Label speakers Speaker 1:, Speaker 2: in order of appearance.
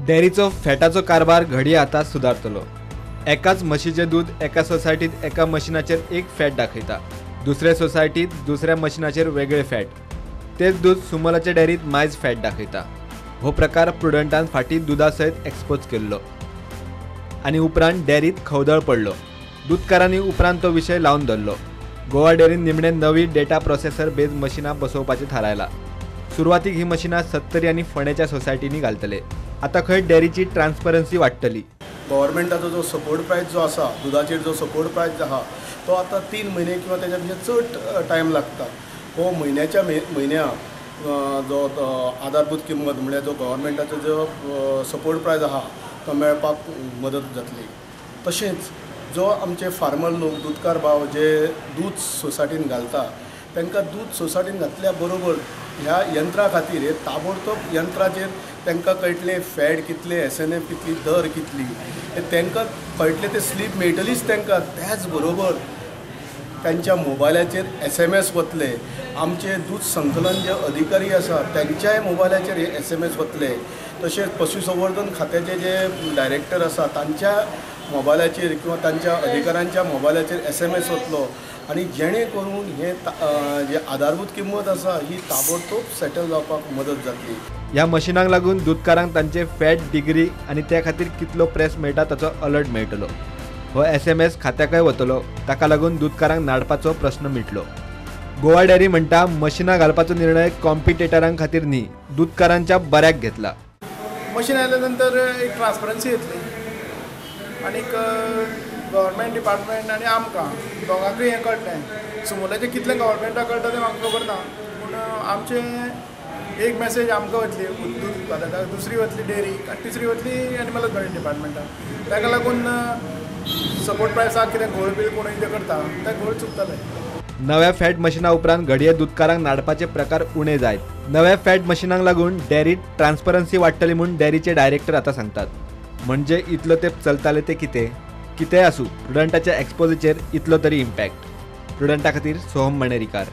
Speaker 1: डेअरीचो फॅटाचो कारभार घडये आतां सुदारतलो. एकाच म्हशीचें दूद एका सोसायटीत एका मशिनाचेर एक फॅट दाखयता, दुसऱ्या सोसायटीत दुसऱ्या मशिनाचेर वेगळे फॅट, तेच दूद सुमलाच्या डेअरीत मायज फॅट दाखयता. हो प्रकार प्रुडंटान फाटीं दुदा सयत एक्सपोज केल्लो आनी उपरांत डेअरीत खवदळ पडलो. दूदकारांनी उपरांत तो विशय लावन धरलो. गोवा डेअरीन निमणे नवी डेटा प्रोसेसर बेज मशिनां बसोवपाचें थारायलां. सुरवातीक ही मशिनां सत्तरी आनी फोंडेच्या सोसायटींनी घालतले. आतां खंय डेअरीची ट्रान्सपरन्सी वाडटली.
Speaker 2: गव्हर्मेंटाचो जो सपोर्ट प्रायस जो आसा, दुदाचेर जो सपोर्ट प्रायस आहा तो आतां 3 म्हयने किंवा तेच्या पेक्षा चड टायम लागता. हो म्हयन्याच्या म्हयन्या जो आधारभूत किंमत म्हणल्यार जो गव्हर्मेंटाचो जो सपोर्ट प्रायस आहा तो मेळपाक मदत जातली. तशेंच जो आमचे फार्मर लोक, दुदकार भाव जे दूद सोसायटीन घालता तांकां दूद सोसायटीन घातल्या बरोबर ह्या यंत्रा खातीर हे ताबडतोब यंत्राचेर तांकां कळटलें फॅट कितलें, SNF कितली, दर कितली, हे तांकां कळटलें, ते स्लीप मेळटलीच तांकां. त्याच बरोबर तांच्या मोबायलाचेर SMS वतले, आमचे दूद संकलन जे अधिकारी आसा तांच्याय मोबायलाचेर हे SMS वतले. तशेंच पशुसंवर्धन खात्याचे जे डायरेक्टर आसा तांच्या मोबायलाचेर किंवा तांच्या अधिकाऱ्यांच्या मोबायलाचेर SMS वतलो आनी जेणे करून हे जे आधारभूत किंमत आसा ही ताबडतोब सेटल जावपाक मदत जातली.
Speaker 1: ह्या मशिनांक लागून दूदकारांक तांचे फॅट डिग्री आनी त्या खातीर कितलो प्रेस मेळटा ताचो अलर्ट मेळटलो. हो SMS खात्याकय वतलो. ताका लागून दूदकारांक नाडपाचो प्रश्न मिटलो. गोवा डेअरी म्हणटा मशिनां घालपाचो निर्णय कॉम्पिटेटरां खातीर न्ही, दूदकारांच्या बऱ्याक घेतला.
Speaker 3: मशीन आयल्या नंतर एक ट्रान्सपरन्सी येतली आनीक गव्हर्मेंट डिपार्टमेंट आनी आमकां दोगांकूय हें कळटलें. सुमुलाचें कितलें गव्हर्मेंटाक कळटा तें म्हाका खबर ना, पूण आमचें एक मॅसेज आमकां वतली दूद उत्पादकाक, दुसरी वतली डेअरीक आनी तिसरी वतली एनिमल हजबंडरी डिपार्टमेंटाक. ताका लागून सपोर्ट प्रायसाक कितें घोळ बील कोणूय कितें करता तें घोळ चुकतलें.
Speaker 1: नव्या फॅट मशिना उपरांत घडये दूदकारांक नाडपाचे प्रकार उणे जायत. नव्या फॅट मशिनांक लागून डेअरीत ट्रान्सपरन्सी वाडटली म्हूण डेअरीचे डायरेक्टर आतां सांगतात. म्हणजे इतलो तेप चलताले ते कितें कितेंय आसूं, प्रुडंटाच्या एक्सपोजचेर इतलो तरी इम्पॅक्ट. प्रुडंटा खातीर सोहम मणेरीकार.